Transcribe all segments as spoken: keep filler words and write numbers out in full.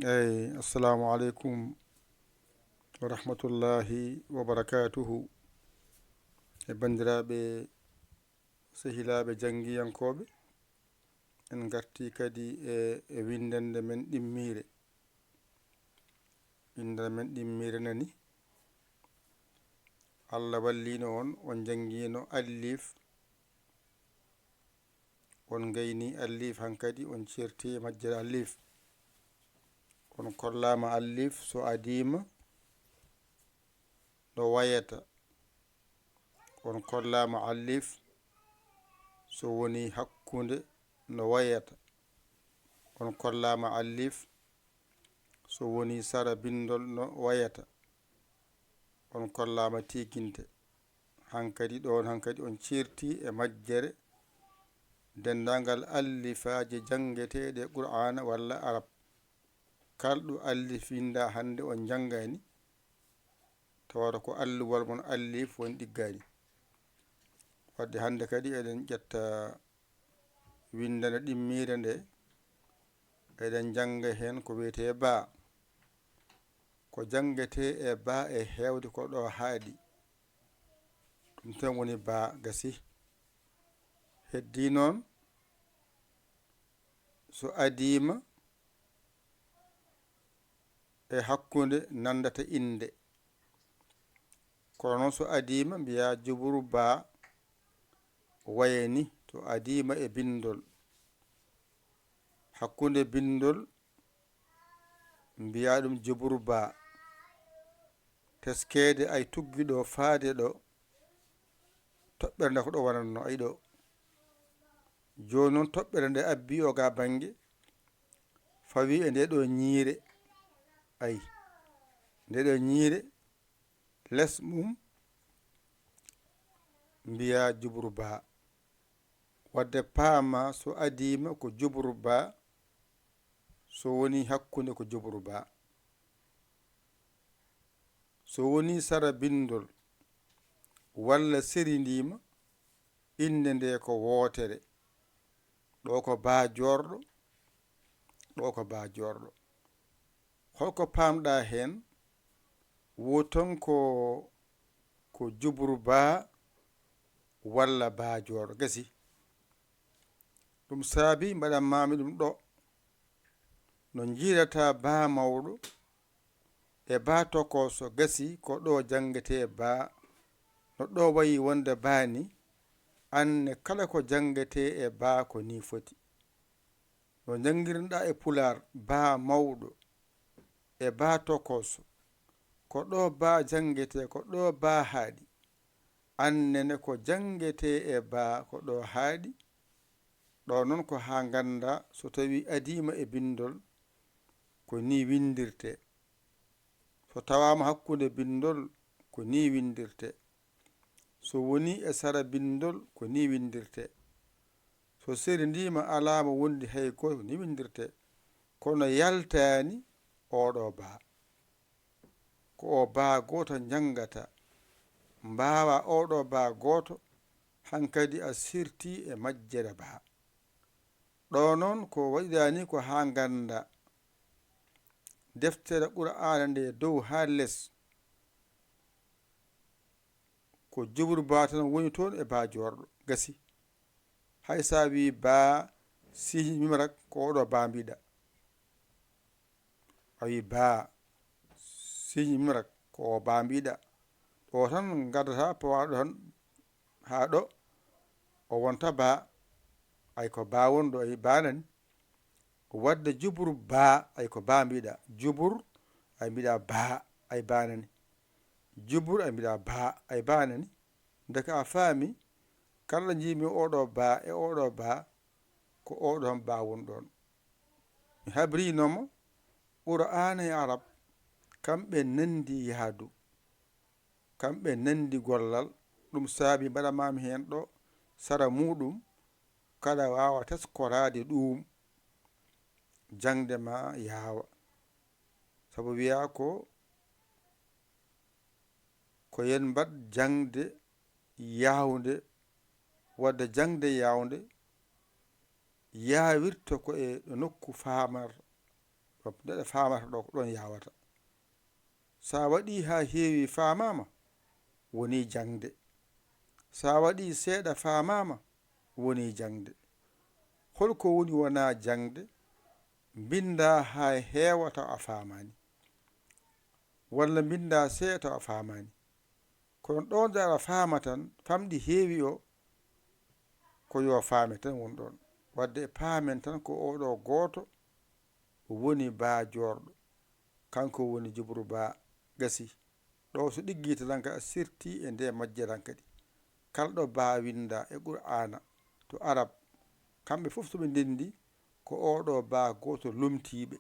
Eyi, assalamu aleykum wa rahmatullahi wa barakatuhu. E banndiraaɓe, sehilaaɓe janngiyankooɓe, en ngartii kadi e, e winndannde men ɗimmiire. Winndannde men ɗimmiire nani, Allah walliino on, on njanngiino alliif, on ngayni alliif, hankadi on ceerti e majjere alliif. On kollaama alliif so adiima no wayata. On kollaama alliif so woni hakkunde no wayata. On kollaama alliif so woni sara binndol no wayata. On kollaama tiiginte. Hankadi ɗoon, hankadi on ceerti e majjere denndaangal allifaaji janngeteeɗe Qur'aana walla Arab. Kalɗo allif winndaa hannde on njanngaani, tawata ko alluwal mon alliif woni ɗiggaani. Wadde hannde kadi eɗen ƴetta winndannde ɗimmiire nde, eɗen njannga heen ko wiyetee baa. Ko janngetee e baa e heewde ko ɗo haaɗi. Ɗum tan woni baa, gasi. Heddii noon, so adiima e hakkunde nanndata innde. Kono noon so adiima mbiyaa juburu baa, waye ni to adiima e binndol. Hakkunde binndol mbiyaa ɗum juburu baa. Teskeede ay tuggi ɗo faade ɗo, toɓɓere nde ko ɗo wonatno, ay ɗo. Jooni noon toɓɓere nde abbi o ga bannge, fawi e nde ɗo ñiire, ay, nde ɗo ñiire, les mum mbiyaa juburu baa. Wadde paama so adiima ko juburu baa, so woni hakkunde ko juburu baa. So woni sara binndol walla serindiima, innde nde ko wootere. Ɗo ko baa joorɗo, ɗo ko baa joorɗo. Holko paamɗaa heen? Wo tan ko, ko juburu baa walla baa joorɗo. Gasi. Ɗum saabi mbaɗanmaami ɗum ɗo. No njiidataa baa mawɗo e baa tokooso, gasi ko ɗo janngetee baa. No ɗo wayi wonde baa ni, anne kala ko janngetee e baa ko ni foti. No njanngirnoɗaa e Pulaar baa mawɗo e baa tokooso, ko ɗo baa janngetee, ko ɗo baa haaɗi. Annene ko janngetee e baa ko ɗo haaɗi. Ɗo noon ko haa nganndaa so tawii adiima e binndol, ko ni winndirtee. So tawaama hakkunde binndol, ko ni winndirtee. So woni e sara binndol, ko ni winndirtee. So serindiima alaama wondi hay gooto, ko ni winndirtee. Kono yaltaani oɗo baa. Ko o baa gooto njanngata. Mbaawa oɗo baa gooto, hankadi a sirti e majjere baa. Ɗo noon ko waɗiraa ni ko haa nganndaa. Deftere Qur'aana nde dow haa les, ko jubru baa tan woni toon e baa joorɗo. Gasi. Hay so a wii baa signe mimrak, ko oɗo baa mbiɗa. A wii baa signe mimrak, ko o baa mbiɗa. Ɗo tan ngaddata pawaɗo tan haa ɗo, o wonta baa. Ay ko baa wonɗo, ay baa nani. Wadde jubur baa, ay ko baa mbiɗa. Jubur, ay mbiɗa baa, ay baa nani. Jubur, ay mbiɗa baa, ay baa nani. Ndeke a faami, kala njiimi oɗo baa e oɗo baa, ko oɗo tan baa woni ɗoon. Mi habriino mo, Qur'aana e Arab, kamɓe nanndi yahdu, kamɓe nanndi gollal, ɗum saabi mbaɗamaami heen ɗo sara muuɗum, kaɗa waawa teskoraade ɗuum, jaŋde ma yaawa. Sabu wiyaa ko, ko yen mbaɗ jaŋde yaawnde, wadde jaŋde yaawnde yaawirta ko e ɗo nokku faamar, ɗo Neɗɗo faamata ɗo ko ɗon yawata. Sa waɗi haa heewi faamaama, woni jaŋde. Sa waɗi seeɗa faamaama, woni jaŋde. Hol ko woni wonaa jaŋde? Mbinnda haa heewa taw a faamaani. Walla mbinnda seeɗa taw a faamaani. Kono ɗo nde aɗa faama tan, famɗi heewi o, ko yo faame tan woni ɗon. Wadde paamen tan ko oɗo gooto woni baa joorɗo. Kanko woni Jubru Baa. Gasi. Ɗo so ɗiggi tan ka sirti e nde majjere hankadi. Kala ɗo baa winnda e Qur'aana to Arab, kamɓe fof so ɓe ndenndi, ko oɗo baa gooto lomtiiɓe.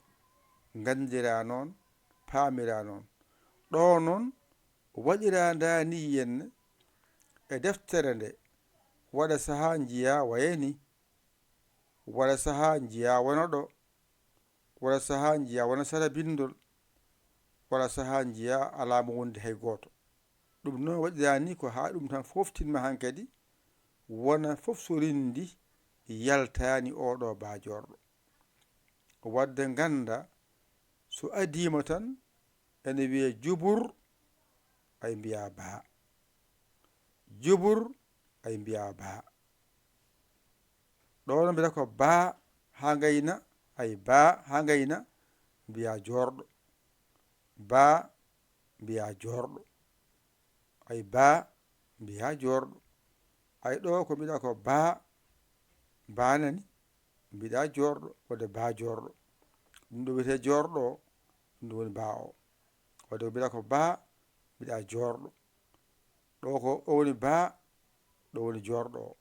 Nganndira noon, paamira noon. Ɗo noon, waɗira nda ni yenne e deftere nde, waɗa sahaa njiya waya ni, waɗa sahaa njiya wona ɗo, waɗa sahaa njiya wona sara binndol, waɗa sahaa njiya alaa mo wondi hay gooto. Ɗum noon waɗira ni ko haa ɗum tan fooftinma hankadi, wona fof so rinndi yaltaani oɗo baa joorɗo. Wadde ngannda, so adiima tan, ene wiye jubur, ay mbiya baa. Jubur, ay mbiya baa. Ɗo no mbiyata ko baa haa ngayna, ay baa haa ngayna, mbiya joorɗo. Baa, mbiya joorɗo. Ay baa, mbiya joorɗo. Ay ɗo ko mbiɗa ko baa, baa nani, mbiɗa joorɗo, wadde baa joorɗo. Ɗum ɗo wiyetee joorɗo o, ɗum ɗo woni baa o. Wadde ko mbiɗa ko baa, mbiɗa joorɗo. Ɗo ko o woni baa, ɗo woni joorɗo o.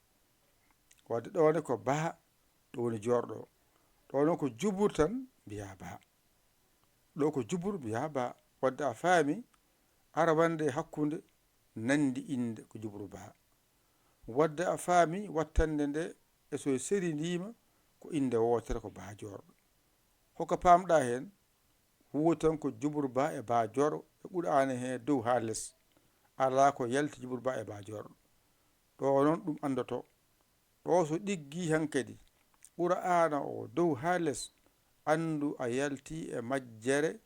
Wadde ɗo ne ko baa, ɗo woni joorɗo o. Ɗo noon ko jubur tan mbiya baa. Ɗo ko jubur mbiya baa. Wadde a faami, ara wonde hakkunde nanndi innde ko jubru baa. Wadde a faami wattande nde e so serindiima ko innde wootere ko baa joorɗo. Hoko paamɗa heen? Wuutan ko jubru baa e baa joorɗo e Qur'aana he dow haa les. Alaa ko yalti jubru baa e baa joorɗo. Ɗo noon ɗum anndoto. Ɗo so ɗiggi hankadi Qur'aana o dow haa les, anndu a yalti e majjere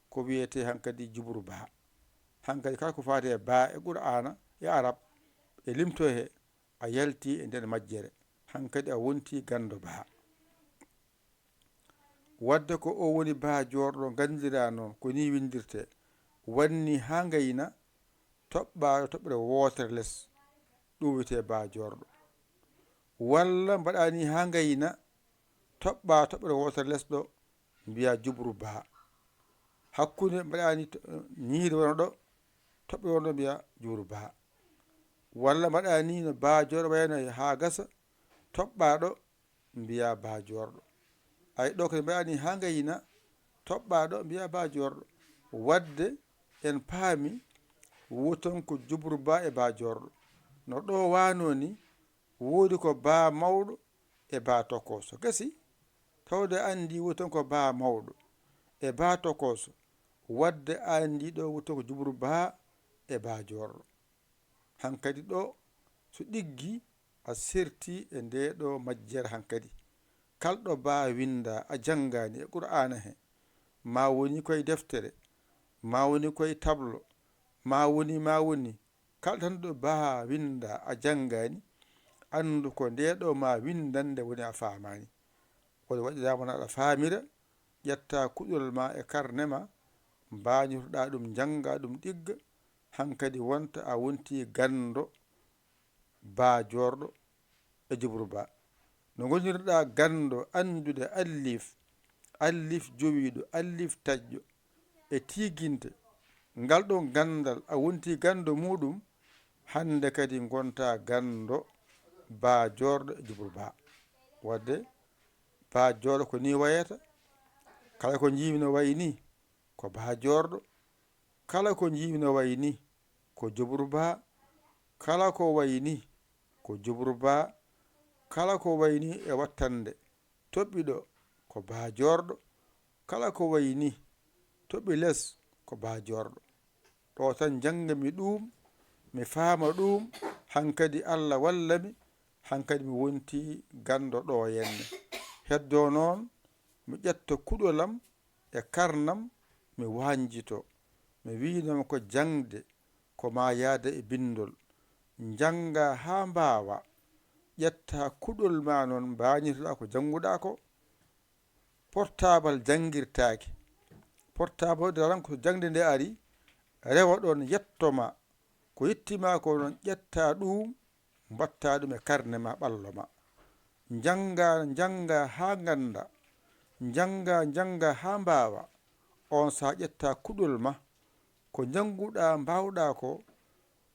ko wiyetee hankadi jubru baa. Hankadi kala ko faati e baa e Qur'aana e Arab e limto he, a yalti e nden majjere. Hankadi a wonti ganndo baa. Wadde ko o woni baa joorɗo, nganndira noon ko ni winndirtee. Wanni haa ngayna, toɓɓaa toɓɓere wootere les, ɗum wiyetee baa joorɗo. Walla mbaɗa ni haa ngayna, toɓɓaa toɓɓere wootere les ɗo, mbiya jubru baa. Hakkunde mbaɗa ni to-, ñiiri wona ɗo, toɓɓere wona ɗo mbiya jubru baa. Walla mbaɗa ni no baa joorɗo wayno haa gasa, toɓɓaa ɗo, mbiya baa joorɗo. Ay ɗo kadi mbaɗa ni haa ngayna, toɓɓaa ɗo, mbiya baa joorɗo. Wadde en paami, wuutan ko jubru baa e baa joorɗo. No ɗo waano ni, woodi ko baa mawɗo e baa tokooso. Gasi, tawde anndi wuutan ko baa mawɗo e baa tokooso. Wadde anndi ɗo wuutan ko jubru baa e baa joorɗo. Hankadi ɗo, so ɗiggi, a serti e nde ɗo majjere hankadi. Kala ɗo baa winnda a janngaani e Qur'aana he, ma woni koye deftere, ma woni koye tablo, ma woni, ma woni, kala tan ɗo baa winnda a janngaani, anndu ko nde ɗo ma winndande woni a faamaani. Woni waɗiraama no aɗa faamira, ƴetta kuɗol ma e karne ma, mbañotoɗaa ɗum, njannga ɗum ɗigga, hankadi wonta a wonti ganndo baa joorɗo e jubru baa. No ngonirɗaa ganndo anndude allif, allif jowiiɗo, allif taƴƴo e tiiginte, ngal ɗon ganndal a wonti ganndo muuɗum, hannde kadi ngonta ganndo baa joorɗo e jubru baa. Wadde baa joorɗo ko ni wayata, kala ko njiimi no wayi ni, ko baa joorɗo, kala ko njiimi no wayi ni, ko jubru baa, kala ko wayi ni, ko jubru baa, kala ko wayi ni e wattande, toɓɓiɗo ko baa joorɗo, kala ko wayi ni, toɓɓi les ko baa joorɗo. Ɗo tan njannga mi ɗuum, mi faama ɗuum, hankadi Alla walla mi, hankadi mi wonti ganndo ɗo yenne. Heddo noon, mi ƴetta kuɗol am, e karnam, mi wañjito. Mi wiinoma ko jaŋde, ko maa yahda e binndol. Njanngaa haa mbaawaa, ƴettaa kuɗol maa noon mbaañitoɗaa ko jannguɗaa ko. Portaabal janngirtaake. Portaabal waɗi tan ko so jaŋde nde ari, rewa ɗoon yetto ma. Ko yetti ma ko noon ƴettaa ɗum, mbattaa ɗum e karne ma, ɓallo ma. Njanngaa, njanngaa haa nganndaa. Njanngaa, njanngaa haa mbaawaa. Oon sahaa ƴettaa kuɗol ma. Ko njannguɗaa, mbaawɗaa ko,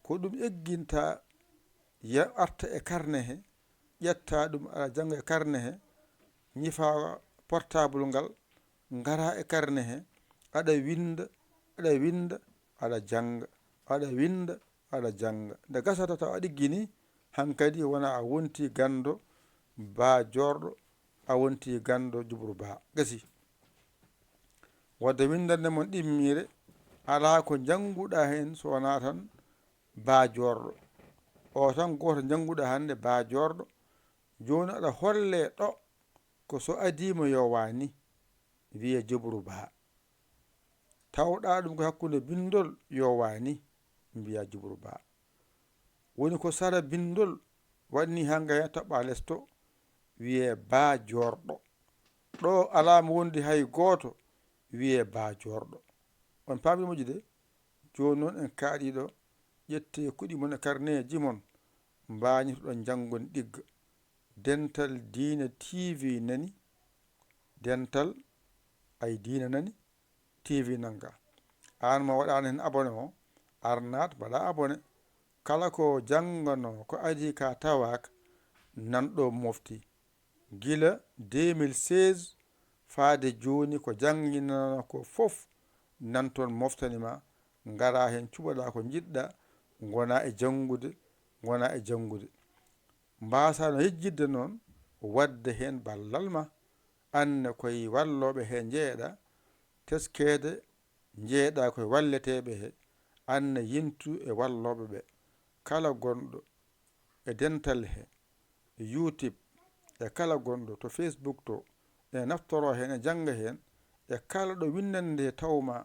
ko ɗum egginta, ya arta e karne he, ƴetta ɗum, aɗa jannga e karne he, ñifa portable ngal, ngara e karne he, aɗa winnda, aɗa winnda, aɗa jannga, aɗa winnda, aɗa jannga. Nde gasata tawa a ɗiggini, hankadi wona a wonti ganndo baa joorɗo, a wonti ganndo jubru baa. Gasi. Wadde winndande mon ɗimmiire, alaa ko njannguɗaa heen so wonaa tan baa joorɗo. O tan gooto njannguɗaa hannde baa joorɗo. Jooni aɗa hollee ɗo ko so adii mo yo waani, wiyee jubru baa. Tawɗaa ɗum ko hakkunde binndol yo waani, mbiyaa jubru baa. Woni ko sara binndol waɗni hannga heen toɓɓaa les to, wiyee baa joorɗo. Ɗo alaa mo wondi hay gooto, wiyee baa joorɗo. On paamii moƴƴude? Jooni noon en kaaɗii ɗo, ƴettee kuɗi mon e karneeji mon, mbaañitoɗon njanngon ɗigga. Dental Diina T V nani, Dental ay Diina nani, T V nannga. Aan mo waɗaani heen abonné o, ar naat mbaɗaa abonné. Kala ko jannganoo, ko adii ka tawaaka, nan ɗo mofti. Gila deux mille seize faade jooni ko jannginanoo ko fof nan toon moftani ma, ngara heen cuɓoɗaa ko njiɗɗaa, ngonaa e janngude, ngonaa e janngude. Mbaasaa no yejjitde noon waɗde heen ballal ma. Aan ne koye wallooɓe he njeyeɗaa, teskeede njeyeɗaa koye walleteeɓe he, aan ne yintu e wallooɓe ɓe. Kala gonɗo e dental he, YouTube, e kala gonɗo to Facebook to, ene naftoroo heen, e jannga heen, e kala ɗo winndannde he taw ma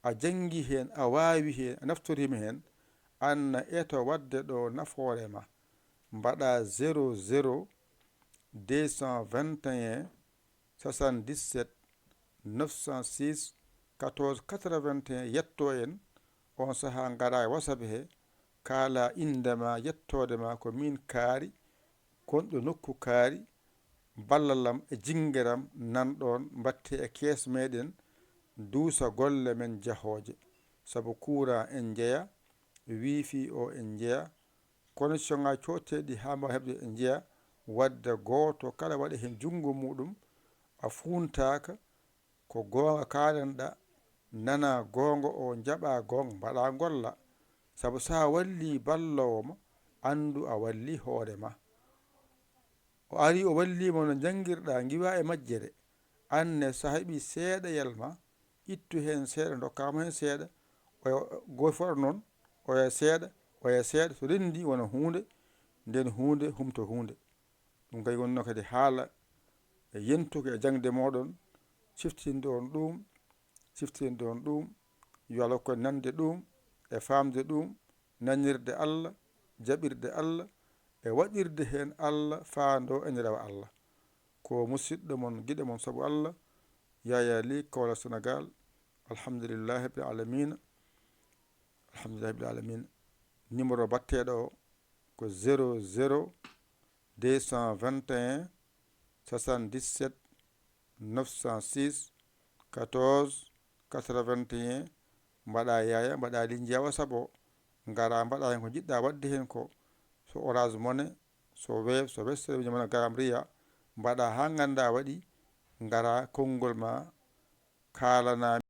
a janngi heen, a waawi heen, a naftoriima heen, aan ne eto waɗde ɗo nafoore ma. Mbaɗaa zéro zéro deux cent vingt et un soixante-dix-sept neuf cent six quatorze quatre-vingt-un, yettoo en. On sahaa ngaraa e WhatsApp he, kaalaa innde ma, yettoode ma, ko miin Kaari, gonɗo nokku Kaari, ballal am e jinngeram nan ɗoon, mbaɗtee e kees meeɗen, duusa golle men jahooje, sabu kuuraa en njeyaa, wifi o en njeyaa, connexion ŋaaji coodteeɗi haa mbaawa heɓde en njeyaa, waɗde gooto kala waɗa heen junngo muuɗum, a fuuntaaka, ko goonga kaalanɗaa, nanaa goonga o, njaɓaa goonga, mbaɗaa ngolla, sabu so a wallii balloowo ma, anndu a wallii hoore ma. O arii, o wallii ma no njanngirɗaa, ngiwaa e majjere. Aan ne, so a heɓii seeɗayal ma, ittu heen seeɗa, ndokkaa mo heen seeɗa, oya gooto fof waɗa noon, oya seeɗa, oya seeɗa, so renndii wona huunde, ndeen huunde humta huunde. Ɗum kadi wonnoo kadi haala e yentuki e jaŋde mooɗon, ciftinde on ɗum, ciftinde on ɗum, yo Allah hokku en nande ɗum, e faamde ɗum, nanirde Allah, jaɓirde Allah, e waɗirde heen Allah, faandoo en rewa Allah. Ko musiɗɗo mon, giɗo mon sabu Allah, Yaya Ly, Kaolack, Sénégal. Alhamdulillahi rabbil alamina. Alhamdulillahi rabbil alamina. Numéro batteeɗo o ko zéro zéro deux cent vingt et un soixante-dix-sept neuf cent six quatorze quatre-vingt-un. Mbaɗaa Yaya, mbaɗaa Ly, njeyaa WhatsApp o, ngaraa mbaɗaa heen ko njiɗɗaa waɗde heen ko, so Orange Money, so Wave, so Western Union, ngaraa mbaɗaa, mbaɗaa haa nganndaa waɗi, ngaraa konngol ma kaalanaa